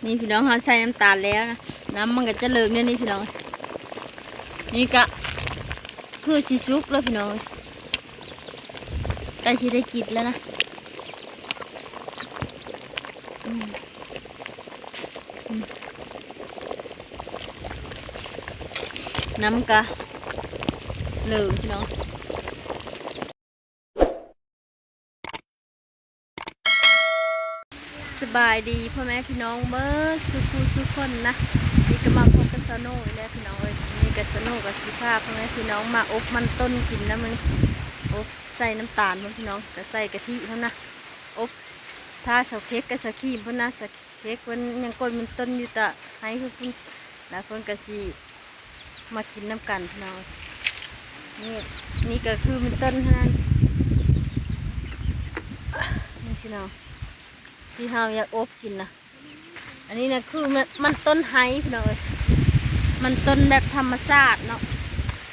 ນີ້ພີ່ນ້ອງ ເຮົາໃສ່ນ້ຳຕານແລ້ວນະ ນ້ຳມັນກໍຈະເລີກແນວນີ້ພີ່ນ້ອງ. ນີ້ກະຄືຊິສຸກແລ້ວພີ່ນ້ອງ ໃກ້ຊິໄດ້ກິນແລ້ວນະ. ອືມ ອືມ ນ້ຳກະເລີກພີ່ນ້ອງ. ສະບາຍດີພໍ່ແມ່ພີ່ນ້ອງເບິດສູ່ຜູ້ສູ່ຄົນນະ. ນີ້ກໍມາພົບກັບສາວໂນອີກແລ້ວພີ່ນ້ອງເອີຍ. ນີ້ກໍສາວໂນກໍຊິພາພໍ່ແມ່ພີ່ນ້ອງມາອົບມັນຕົ້ນກິນນະມື້ນີ້. ອົບໃສ່ນ້ຳຕານພຸ້ນພີ່ນ້ອງ ກໍໃສ່ກະທິພຸ້ນນະ. ອົບຖ້າສາວເຄັກກັບສາວຄີມພຸ້ນນະ. ສາວເຄັກເພິ່ນຍັງກົ້ນມັນຕົ້ນຢູ່ຕາໄຮ່ພຸ້ນ ແລ້ວເພິ່ນກໍຊິ ມາກິນນຳກັນພີ່ນ້ອງ. ນີ້ ນີ້ກໍຄືມັນຕົ້ນຫັ້ນ ນີ້ພີ່ນ້ອງ ທີ່ເຮົາຢາກອົບກິນນະ. ອັນນີ້ນະຄືມັນ ມັນຕົ້ນໄຮພີ່ນ້ອງເອີຍ ມັນຕົ້ນແບບທຳມະຊາດເນາະ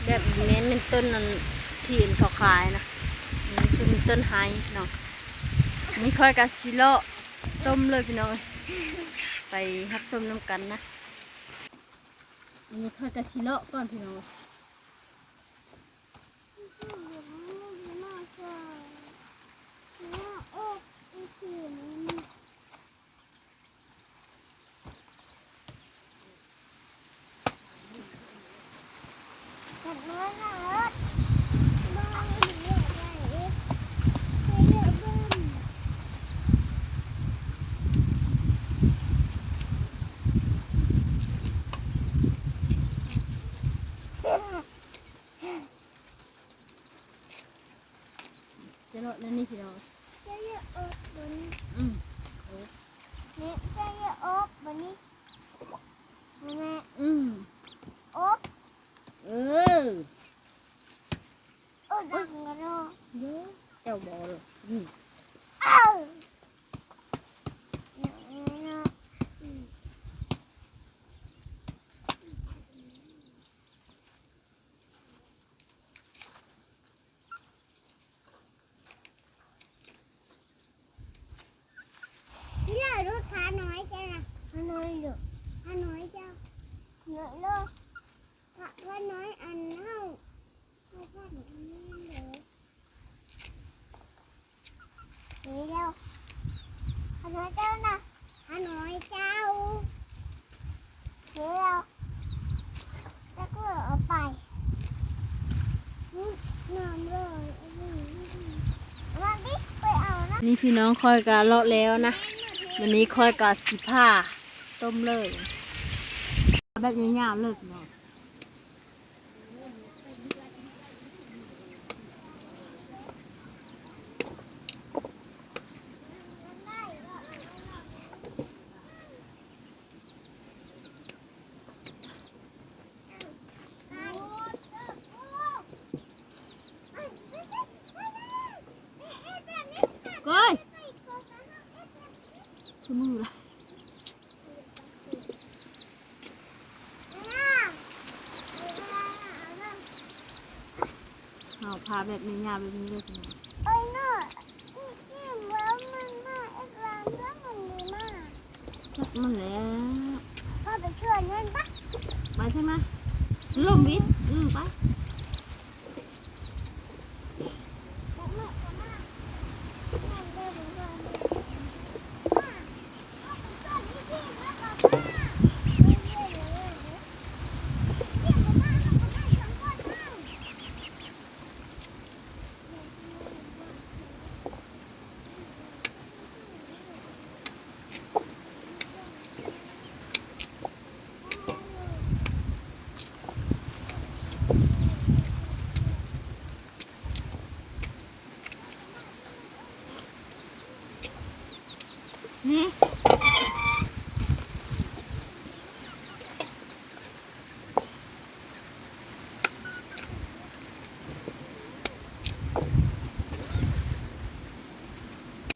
ແບບແມ່ນມັນຕົ້ນອັນທີ່ເຂົາຂາຍນະ. ນີ້ຄືມັນຕົ້ນໄຮພີ່ນ້ອງ. ນີ້ຂ້ອຍກໍຊິເລາະຕົ້ມເລີຍພີ່ນ້ອງເອີຍ ໄປຮັບຊົມນຳກັນນະ. ອັນນີ້ຂ້ອຍກໍຊິເລາະກ່ອນພີ່ນ້ອງ. ຈະເລາະແນວນີ້ພີ່ນ້ອງ. ເຈົ້າຢ່າອົບບໍນີ້? ອືມ ໂອ້ ນີ້ເຈົ້າຢ່າອົບບໍນີ້? ແມ່ ອືມ ອົບ ເອີ ອົບດັງກະໂດ. ເດີ ເຈົ້າບໍ່ເລີຍ ອືມ ເອົາ. ນີ້ລະ ລົດພານ້ອຍເຈົ້ານະ ພານ້ອຍເດີ ພານ້ອຍເຈົ້າ ເດີ ພາ ພານ້ອຍອັນເຮົາ ເຮົາພານ້ອຍເດີ. ນີ້ແລ້ວ ຂະນ້ອຍເຈົ້ານະ ຂະນ້ອຍເຈົ້າ ນີ້ແລ້ວ ຈັກເລີເອົາໄປ ອືມ ງາມເລີຍ ມາບິ ໄປເອົານະ. ນີ້ພີ່ນ້ອງ ຂ້ອຍກະເລາະແລ້ວນະ ມື້ນີ້ຂ້ອຍກະຊິພາຕົ້ມເລີຍ ແບບຍາວໆເລີຍພີ່ນ້ອງ. ໂອ້ຍ ຊຸມືລະ. ເຮົາພາແບບຍາວໆແບບນີ້ເລີຍພີ່ນ້ອງ. ໂອ້ຍເນາະ ອີ່ມແລ້ວມັນມາເອັດວານເລື່ອງມັນດີມາກ ຈັກມັນແຫຼະ. ພາໄປຊວນມັນປະ ໄປທາງນັ້ນ ລົມວິດ ອື ໄປ. ນີ້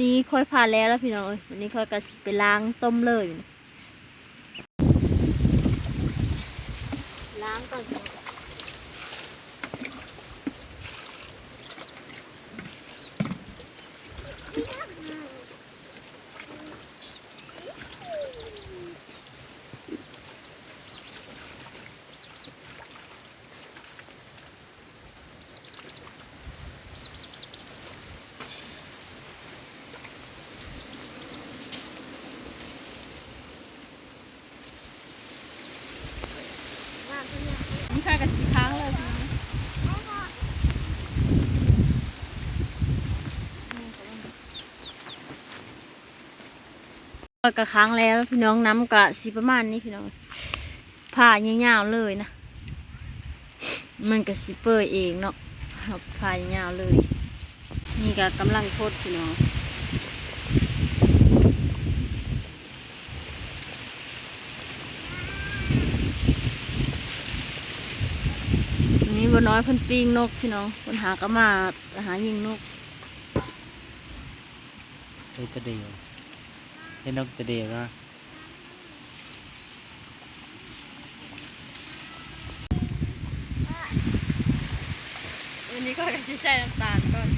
ນີ້ຂ້ອຍພາແລ້ວລະພີ່ນ້ອງເອີຍ. ວັນນີ້ຂ້ອຍກະຊິໄປລ້າງຕົ້ມເລີຍ. ລ້າງກ່ອນ. ກໍຊິຄ້າງເລີຍພີ່ນ້ອງ. ຂ້ອຍກໍຄ້າງແລ້ວພີ່ນ້ອງ. ນ້ຳກໍຊິປະມານນີ້ພີ່ນ້ອງ. ຜ່າຍາວໆເລີຍນະ ມັນກໍຊິເປີຍເອງເນາະ. ຜ່າຍາວໆເລີຍ. ນີ້ກໍກຳລັງພົດພີ່ນ້ອງ. ນີ້ບໍ່ນ້ອຍເພິ່ນປີ້ງນົກພີ່ນ້ອງ. ເພິ່ນຫາກໍມາຫາຍິງນົກ. ເຮັດຕະເດວ ເຮັດນົກຕະເດວນະ. ອັນນີ້ຂ້ອຍກໍຊິໃສ່ນ້ຳຕານກ່ອນ.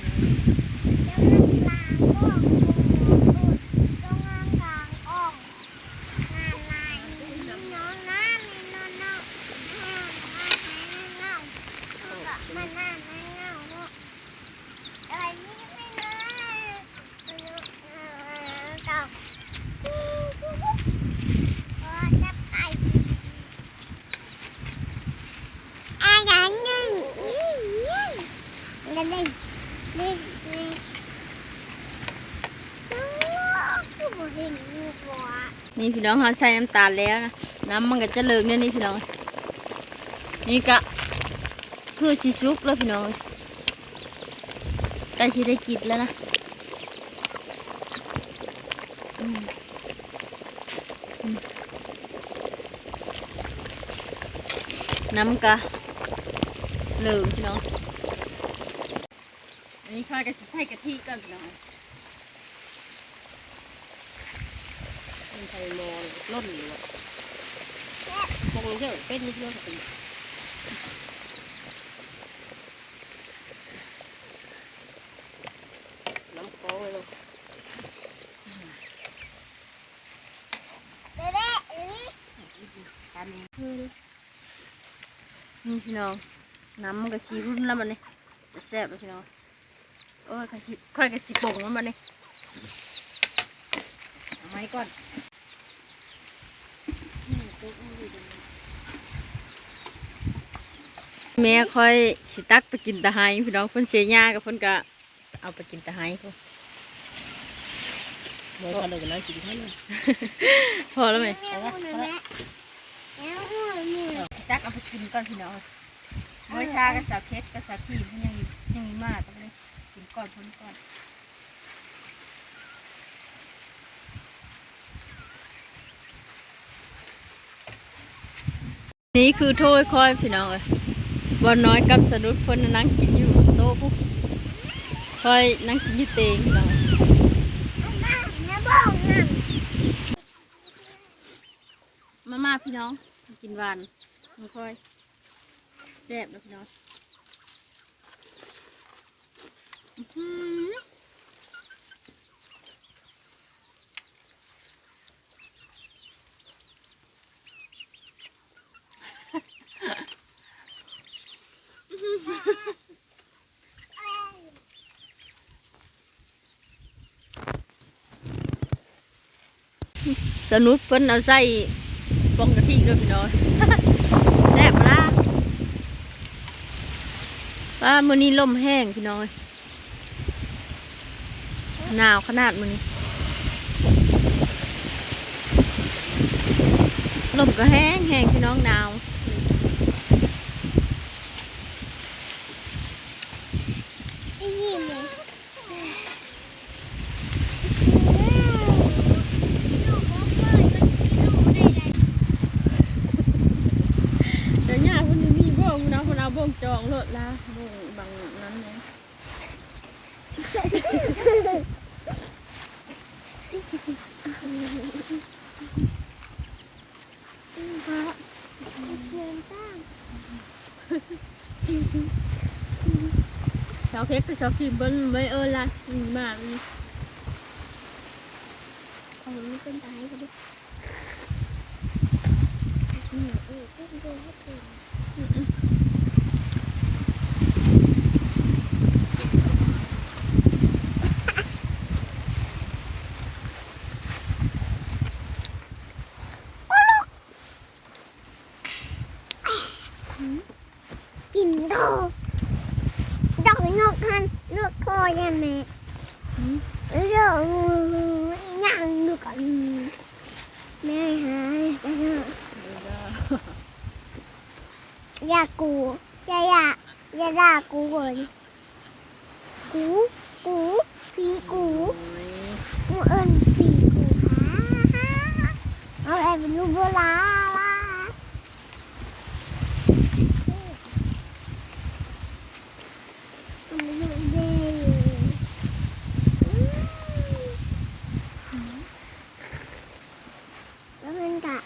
ນີ້ພີ່ນ້ອງ ເຮົາໃສ່ນ້ຳຕານແລ້ວນະ ນ້ຳມັນກໍຈະເລີກແນວນີ້ພີ່ນ້ອງ. ນີ້ກະຄືຊິສຸກແລ້ວພີ່ນ້ອງ ໃກ້ຊິໄດ້ກິນແລ້ວນະ. ອືມ ອືມ ນ້ຳກະເລີກພີ່ນ້ອງ. ອັນນີ້ຂ້ອຍກໍຊິໃສ່ກະທິກ່ອນພີ່ນ້ອງ. ມັນໃສ່ໝໍ້ລົ້ນຢູ່ ແຊບ ປົງເຢີເປັນຢູ່ພີ່ນ້ອງ. ນ້ຳຄອງເລີຍເນາະ. ນີ້ພີ່ນ້ອງ ນ້ຳມັນກໍຊິຮຸນແລ້ວບັດນີ້ ຈະແຊບແລ້ວພີ່ນ້ອງ. ໂອ້ຍ ຂ້ອຍຊິ ຂ້ອຍກໍຊິປົງມັນບັດນີ້. ເອົາໄມ້ກ່ອນ. ແມ່ຂ້ອຍຊິຕັກໄປກິນຕາໄຮພີ່ນ້ອງ. ເພິ່ນເສຍຫຍ້າກັບເພິ່ນກະ ເອົາໄປກິນແຕ່ໄຮ່ພຸ້ນ. ບໍ່ທັນໄດ້ກໍນັ່ງກິນຂ້າວເລີຍ. ພໍແລ້ວແມ່? ແມ່ ແມ່ ແມ່ ແມ່ ຕັກເອົາໄປກິນກ່ອນພີ່ນ້ອງ. ເມື່ອຊາກັບສາວເພັດກັບສາວທີມເພິ່ນຍັງ ຍັງມີມາ ຕ້ອງໄດ້ກິນກ່ອນເພິ່ນກ່ອນ. ນີ້ຄືໂທດຂ້ອຍພີ່ນ້ອງເອີຍ. ບ່າວນ້ອຍກັບສະດຸດເພິ່ນນັ່ງກິນຢູ່ໂຕະພຸ້ນ, ຂ້ອຍນັ່ງກິນຢູ່ເຕີງພີ່ນ້ອງ. ມາ ມາພີ່ນ້ອງ ກິນຫວານນຳຂ້ອຍ ແຊບເດີ້ພີ່ນ້ອງ. ອືຫື ສະໜຸດເພິ່ນເອົາໃສ່ປ່ອງກະທິເດີພີ່ນ້ອງ. ແຊບບໍ່ລະ? ປ້າ ມື້ນີ້ລົມແຮງພີ່ນ້ອງເອີຍ. ໜາວຂະໜາດມື້ນີ້ ລົມກໍແຮງໆ ພີ່ນ້ອງ ໜາວ. ແຕ່ຍ່າເພິ່ນມີບ່ອງເນາະ ເພິ່ນເອົາບ່ອງຈອງໂລດລະ ບ່ອງບັງນັ້ນແຫຼະ. ສາວເພັດກັບສາວພິມເພິ່ນໄວ້ເອີ້ນລະ ອືມ ມາ ອືມ ເອົາມັນເປັນຕາຍກໍໄດ້. ອືມ ດອກ ດອກນົກຫັ້ນ ນົກໂທຍຫັ້ນແມ່ ຫືມ ດອກຫຍັງຢູ່ກັນ ແມ່ຫາ ຢ່າ ຢ່າກູ ຢ່າ ຢ່າ ຢ່າດ່າກູເລີຍ. ກູ ກູ ຜີກູ ໂອ້ຍ ກູເອີ້ນຜີກູ ຫາ ຫາ ເອົາແອບຢູ່ບໍ່ລາ ລາ ມັນຢູ່ເດ້ ອືມ ແລ້ວເພິ່ນກະ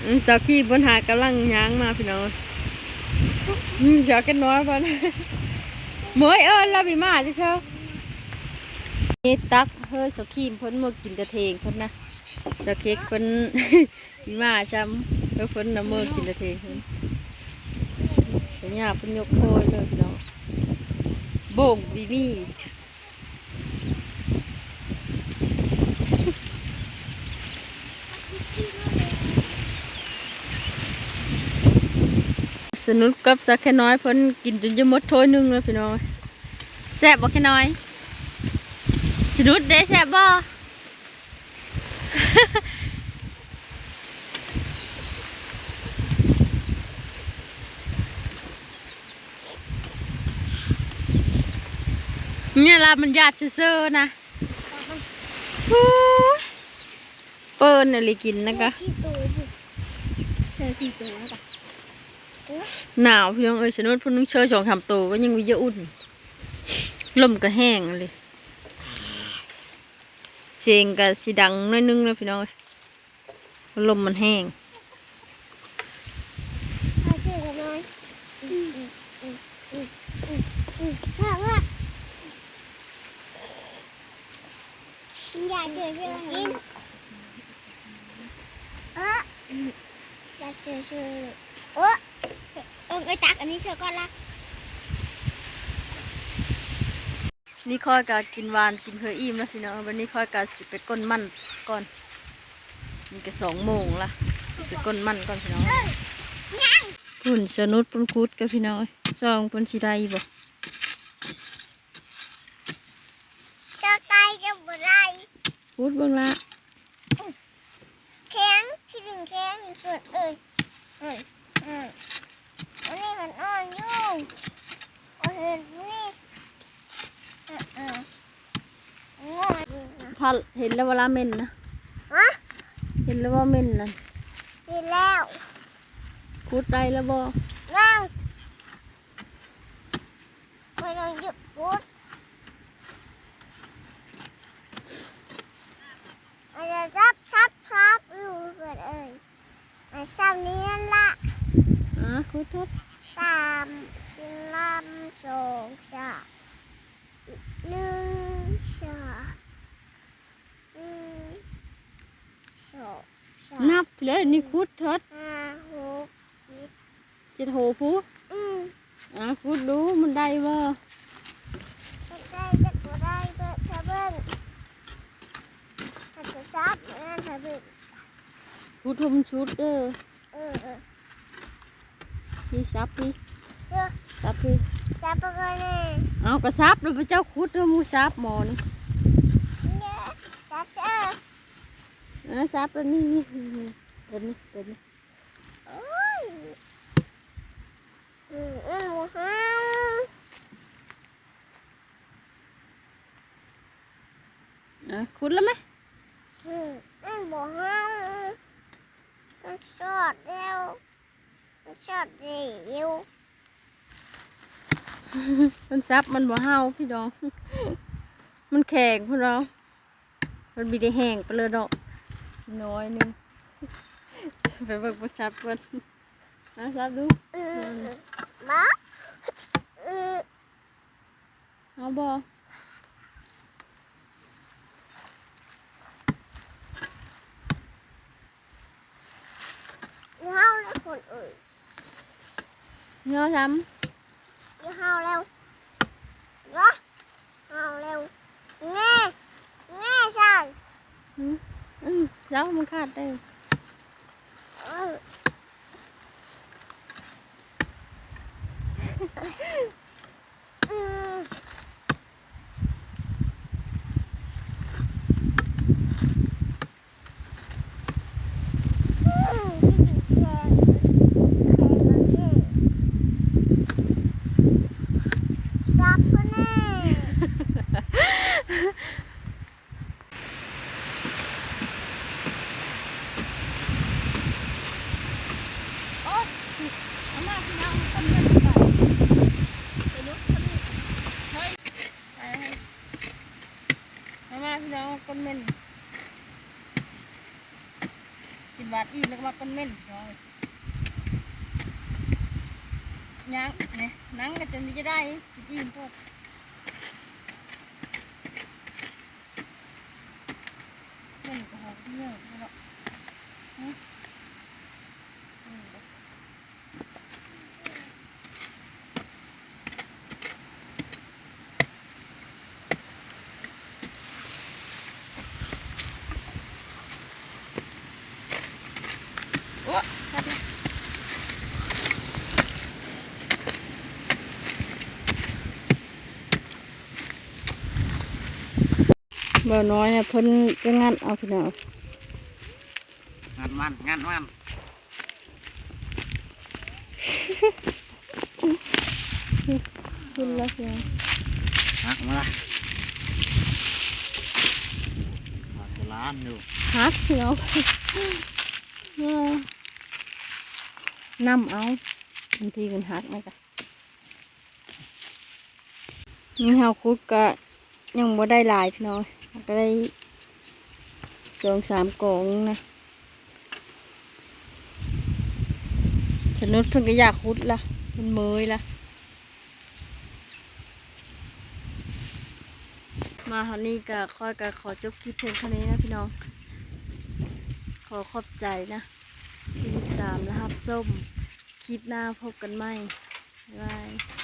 ອືມ ສາວຄີເພິ່ນຫາກຳລັງຍ່າງມາພີ່ນ້ອງ ອືມ ສາວເຄັກນ້ອຍເພິ່ນ ເໝີຍເອີ້ນລາວ ບີມາ ຈັ່ງຊັ້ນ ນີ້ຕັກ ເຮີຍ ສາວຄີເພິ່ນເມືອກິນແຕ່ເຖງເພິ່ນນະ ສາວເຄັກເພິ່ນ ບີມາ ຊ່ຳ ເອີ ເພິ່ນນະເມືອກິນແຕ່ເຖງເພິ່ນ ແຕ່ຍ່າເພິ່ນຍົກໂທຍເລີຍພີ່ນ້ອງ ໂບ່ງບີມີ. ສະໜຸດກັບສາວແຄນ້ອຍເພິ່ນກິນຈົນຈະໝົດຖ້ວຍໜຶ່ງແລ້ວພີ່ນ້ອງ. ແຊບບໍ່ແຄນ້ອຍ? ສະໜຸດເດ້ ແຊບບໍ່? ເວລາມັນຢາດຊື່ໆນະ. ໂອ້ຍ ເປີ້ນອີ່ຫຼີກິນນະກະ ສີ່ໂຕພຸ້ນ ເຊີສີ່ໂຕນະກະ. ໂອ້ຍ ໜາວພີ່ນ້ອງເອີຍ ສະໜຸດພຸ້ນຍັງເຊີສອງສາມໂຕ ກໍຍັງມີເຢີະອຸ່ນ ລົມກໍແຮງອີ່ຫຼີ ສຽງກໍຊິດັງໜ້ອຍໜຶ່ງເນາະພີ່ນ້ອງເອີຍ. ລົມມັນແຮງ ຢາກເຈີເທື່ອນີ້ ເອີ ຢາກເຈີເທື່ອ ໂອ້ ເອີ ເອີຍ ຕັກອັນນີ້ເທື່ອກ່ອນລະ. ນີ້ຂ້ອຍກະກິນຫວານກິນເຜື່ອອີ່ມແລ້ວພີ່ນ້ອງ. ບັດນີ້ຂ້ອຍກະຊິໄປກົ້ນມັນກ່ອນ ມັນກະສອງໂມງລະ ໄປກົ້ນມັນກ່ອນພີ່ນ້ອງ. ພຸ້ນສະໜຸດເພິ່ນຂຸດກະພີ່ນ້ອງ ຊ່ອງເພິ່ນຊິໄດ້ບໍ່ ຈະໄດ້ຈະບໍ່ໄດ້ ຂຸດເບິ່ງລະ. ແຂງ ຂີ້ດິນແຂງຢູ່ສຸດເອີຍ. ອືມ ອືມ ອັນນີ້ມັນອ່ອນຢູ່ ບໍ່ເຫັນນີ້. ອືມ ອືມ ງອຍຢູ່ນະ ພັດເຫັນແລ້ວບໍ່ລະເໝັນນະ? ຮະ ເຫັນແລ້ວບໍ່ເໝັນນະ? ເຫັນແລ້ວ. ຂຸດໄດ້ແລ້ວບໍ່? ຍັງ ຂ້ອຍຕ້ອງຢຸດຂຸດ. ອັນລະສັບ ສັບ ສັບຢູ່ເພິ່ນເອີຍ ອັນສ່ຳນີ້ນັ້ນລະ. ອາ ຂຸດທຸບ ສາມ ສາມ ສອງ ສາມ ໜຶ່ງ ສອງ ໜຶ່ງ ສອງ ສາມ ນັບເລີຍ ນີ້ຂຸດເຖິດ ຫ້າ ຫົກ ເຈັດ ເຈັດໂຫພຸ້ນ. ອືມ ອາ ຂຸດດູ ມັນໄດ້ບໍ່? ມັນໄດ້ຈັກບໍ່ໄດ້ ເບິ່ງ ຖ້າເບິ່ງ ຖ້າຈະສັບ ມັນ ຖ້າເບິ່ງ ຂຸດໃຫ້ມັນສຸດເດີ. ເອີ ເອີ ນີ້ສັບນີ້ ເອີ ສັບນີ້ ສັບໄປກ່ອນນີ້. ເອົາ ກະສັບແລ້ວ ພະເຈົ້າຂຸດ ເອົາມືສັບໝໍນີ້ ສັບເດີ. ເອີ ສັບແບບນີ້ ນີ້ ນີ້ ແບບນີ້ ແບບນີ້. ໂອ້ຍ ອືມ ອືມ ບໍ່ເອົາ ອາ ຂຸດແລ້ວໄໝ? ອືມ ອືມ ບໍ່ເອົາ ມັນສອດແລ້ວ ມັນສອດແລ້ວ. ມັນສັບ ມັນບໍ່ເຫົ່າພີ່ນ້ອງ ມັນແຂງພີ່ນ້ອງ. ມັນມີແຕ່ແຫ້ງໄປເລີຍເນາະ ໜ້ອຍໜຶ່ງ. ໄປເບິ່ງໂທລະສັບກ່ອນ ມາສັບດູ. ອືມ ມາ ອືມ ເອົາບໍ່? ເນາະຊ້ຳ ເຮົາແລ້ວ ເນາະ ເຮົາແລ້ວ ແງ່ ແງ່ຊັ້ນ ອືມ ອືມ ເຈົ້າມັນຂາດເດີ້ ອືມ. ໂອ້ຍ ມາມາພີ່ນ້ອງ ຄົນເໝັນໄປ ໄປລຸດຄົນນີ້ ເຮີ້ຍ ໄປ ມາມາພີ່ນ້ອງ ຄົນເໝັນ ກິນຫວານອີ່ມແລ້ວກໍມາຄົນເໝັນ ພີ່ນ້ອງ ຍ່າງ ນີ້ ນັ່ງກໍຈົນມີຈະໄດ້ ກິນອີ່ມໂພດ. ເຫັນກໍຫອມເຍີເນາະ ຫຶ ເຫັນບໍ່ ໂອ້ ບ່າວນ້ອຍນະ ເພິ່ນຈະງັດເອົາ ພີ່ນ້ອງ ງັດມັນ ງັດມັນ ພຸ້ນລະ ພີ່ນ້ອງ ຫັກມາລະ ຫັກສະຫຼານຢູ່ ຫັກ ພີ່ນ້ອງ ເອີ ນຳເອົາ ບາງທີມັນຫັກນະກະ ນີ້ເຮົາຂຸດກະຍັງບໍ່ໄດ້ຫຼາຍ ພີ່ນ້ອງ ເຮົາກະໄດ້ສອງສາມກອງນະ ສະໜຸດເພິ່ນກະຢາກຂຸດລະ ເພິ່ນເມີຍລະ ມາຮອດນີ້ກະ ຂ້ອຍກະຂໍຈົບຄລິບພຽງເທົ່ານີ້ນະ ພີ່ນ້ອງ ຂໍຂອບໃຈນະ ທີ່ຕິດຕາມ ແລະ ຮັບຊົມ ຄລິບໜ້າພົບກັນໃໝ່ ບາຍບາຍ.